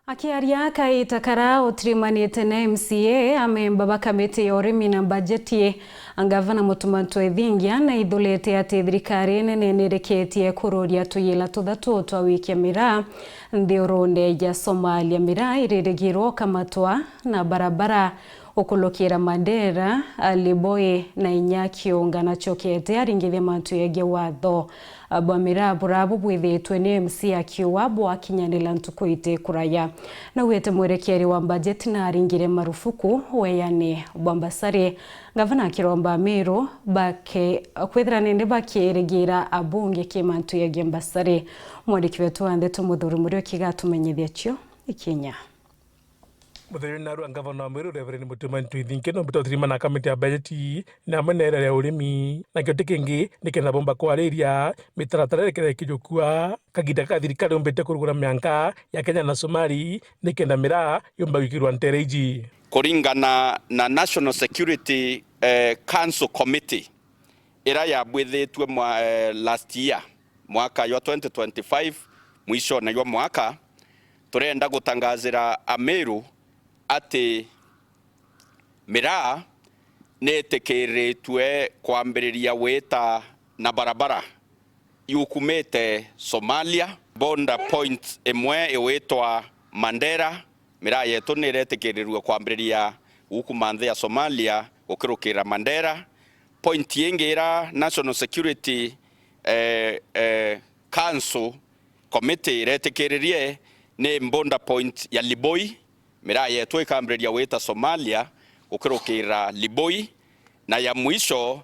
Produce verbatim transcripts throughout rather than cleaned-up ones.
Akiaria kaita kara utirimanite na M C A, amemba ba kamiti ya urimi na mbajeti, Ngavana Mutuma M'Ethingia naithurite ati thirikari nene nirikitie kururia tuyila tuthatu twa wikia miraa nthiurune ya Somalia. Miraa iririgirwo kamatwa na barabara ukulukira Mandera, Liboi na inya Kiunga, na Chokete aringithia mantu yegie watho bwa miraa bura bubwithitwe ni M C A akiuga bwakinyanira ntuku iti kuraya. Naugite mwerekeri wa mbajeti na aringire marufuku weyani bwa mbasari. Ngavana akiromba Amiru bake-, kwithira nindi bakirigira abunge ki mantu yegie mbasari. Mwandiki wetu wa ndeto Muthuri Muriuki gatumenyithia cio ikinya. Muthenya narua ngavana wa Meru, Reverend Mutuma M'Ethingia, no mbita utirima na kamiti ya bajeti na amwe na iria ria urimi. Nakio ti kingi, ni kenda bomba kwariria mitaratara iria ikijukua kagiita ka thirikari umbite kurugura mianka ya Kenya na Somali, ni kenda miraa yumba gwikirwa ntere iji. Kuringana na National Security, eh, Council Committee, ira yabwithitue mwa-, eh, last year, mwaka jwa twenty twenty-five, mwishone jwa mwaka, turenda gutangazira Amiru ati miraa nitikiritue kwambiriria gwita na barabara yukumite Somalia. Border point imwe iwitwa Mandera, miraa yetu niretikirirue kwambiriria gukuma nthi ya Somalia gukirukira Mandera. Point ingi ira National Security, eh, eh, Council Committee iretikiririe ni border point ya Liboi, miraa yetu ikambiriria gwita Somalia gukirukira Liboi, na ya mwisho,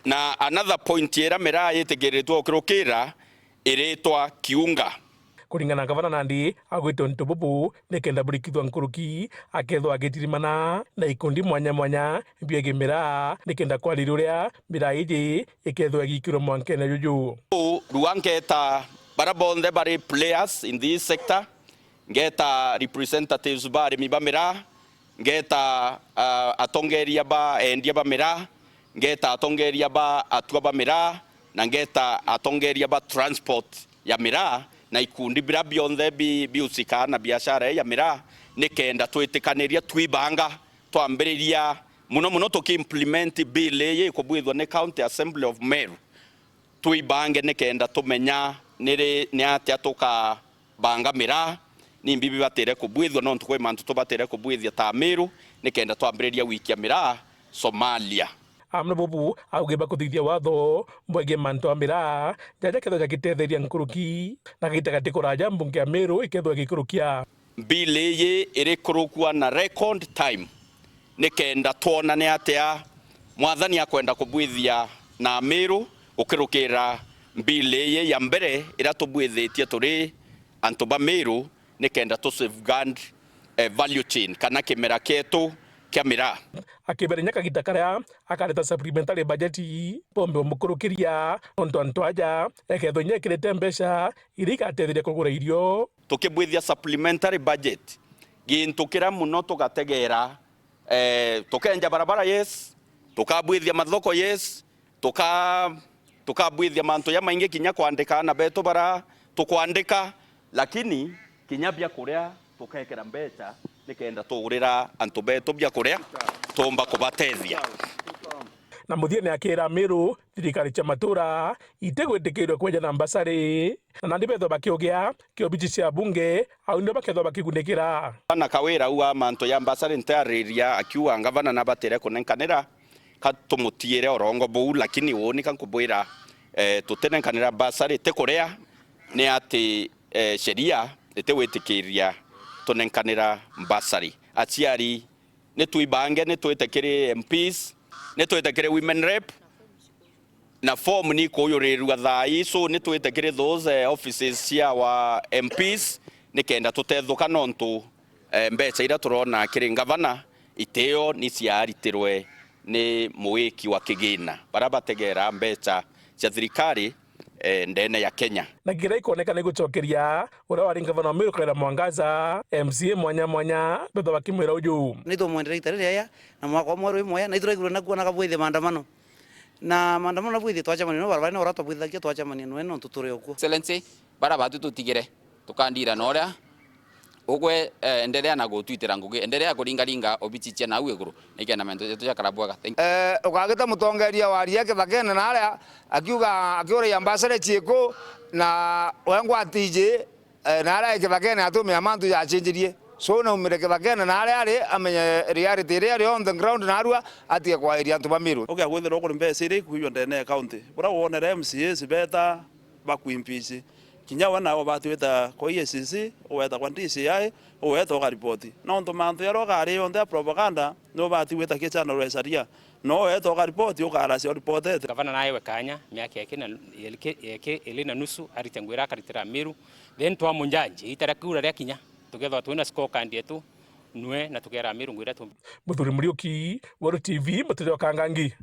na another point ira miraa yitikiritwe gukirukira iritwa Kiunga. Kuringana na Ngavana Nandi, agwite untu bubu ni kenda burikithua nkuruki, akethwa agitirimana na ikundi mwanya mwanya biegie miraa, ni kenda kwariria uria miraa iji ikethwa igikirwa mwankene juju. Rua ngeta bara bonthe bari players in this sector, ngeta representatives ba arimi ba miraa, ngeta, ah, atongeria ba endia ba miraa, ngeta atongeria ba atua ba miraa, na ngeta atongeria ba transport ya miraa, na ikundi bira bionthe bi-, biusikaa na biashara ii ya miraa, ni kenda twitikaniria twibanga, twambiriria muno muno tuki implement bill ii ikubwithwa ni County Assembly of Meru. Twibange ni kenda tumenya ni ri, ni atia tukabanga miraa, ni mbi bibatire kubwithua, nontu kwi mantu tubatire kubwithia ta Amiru, ni kenda twambiriria gwikia miraa Somalia. Amwe bubu auge bakuthithia watho bwegie mantu a miraa, jaja kethwa jagitetheria nkuruki, na gita gati kuraja mbunge ya Meru ikethwa igikurukia. Bill iji irikurukua na record time, ni kenda twona ni atia Mwathani akwenda kubwithia na Amiru gukirukira bill iji ya mbere iria tubwithitie turi antu ba Meru, ni kenda tu safeguard, eh, value chain, kana kimera kietu kia miraa. Akibera inya kagita karia akareta supplementary budget, bombe umukurukiria, nontu antu aja ekethwa inya ekirite mbeca iria igatetheria kugura irio. Tukibwithia supplementary budget, gintu kiria muno tugategera, eh, tukenja barabara, yes, tukabwithia mathoko, yes, tuka-, tukabwithia mantu jamaingi, kinya kwandika aana betu bara tukwandika, lakini kinya bia kuria tukekera mbeca, ni kenda tugurira antu betu bia kuria, tuumba kubatethia. Na muthia ni akira Amiru, thirikari cia matura itigwitikirwe kweja na mbasari, na nandi bethwa bakiugia ki obici cia bunge, au ndio bakethwa bakigunikira. Ngavana Kawira auga mantu ya mbasari ntiariria, akiuga ngavana nabatire kunenkanira, ka tumutiire urongo buu, lakini uuni ka nkubwira, eh, tutinenkanira mbasari ti kuria, ni ati, eh, sheria itigwitikiria tunenkanira mbasari. Aciari ni twibange, ni twite kiri M Ps, ni twite kiri women rep, na form ni ikuyurirua thaa ii, so ni twite kiri those, eh, offices cia our M Ps, ni kenda tutethuka, nontu, eh, mbeca iria turona kiri ngavana itio ni ciaritirwe ni muiki wa kigina, baria bategera mbeca cia thirikari, eh, ndene ya Kenya. Na kiria ikoneka ni gucokeria uria wari ngavana wa Meru Kawira Mwangaza, M C A mwanya mwanya bethwa bakimwira uju. Ni tumwendere ita riria na mwaka umwe wi mwea, na ituraigirwe na kuona kabwithia maandamano. Na maandamano nabwithie twacemania no barabara, no ora twabwithagia twacemania nwe nontu turi okuo. Excellency, Bara batu tutigire, tukandira na uria ugwe, eh, endelea na gutwitira ngugi, endelea kuringaringa obici cia nau iguru, nikenda mantu jetu jakara bwega. Thank you. Eh, ukagita mutongeria waria kithakene na aria akiuga, akiuragia mbasare ciiku na wengwa atiji, eh, na aria kithakene atumia mantu jacenjirie. So naumire kithakene na aria ari amenye reality iria iri on the ground narua atige kwairia antu ba Meru. Ukia kwithirwa kuri mbeca iria ikuiywa ndene ya county. Bura wonere M C As beta bakwimpici. Kinya we nawe ubati gwita kwa E A C C, ugeta kwa D C I, ugeta ukaripoti. Nontu mantu jaria ugari yonthe ya propaganda, ni ubati gwita ki channel ya sharia. No ugeta ukaripoti, ukaracia uripotete. Gavana naewe kanya miaka eki na, eki, eki ili na nusu arite ngwira akaritira Meru. Then twamujaji, ita ria kura riakinya, tukethwa twina scorecard yetu, nwe na tukera Meru ngwira tu. Muthuri Muriuki, Weru T V, Mutujo Kangangi.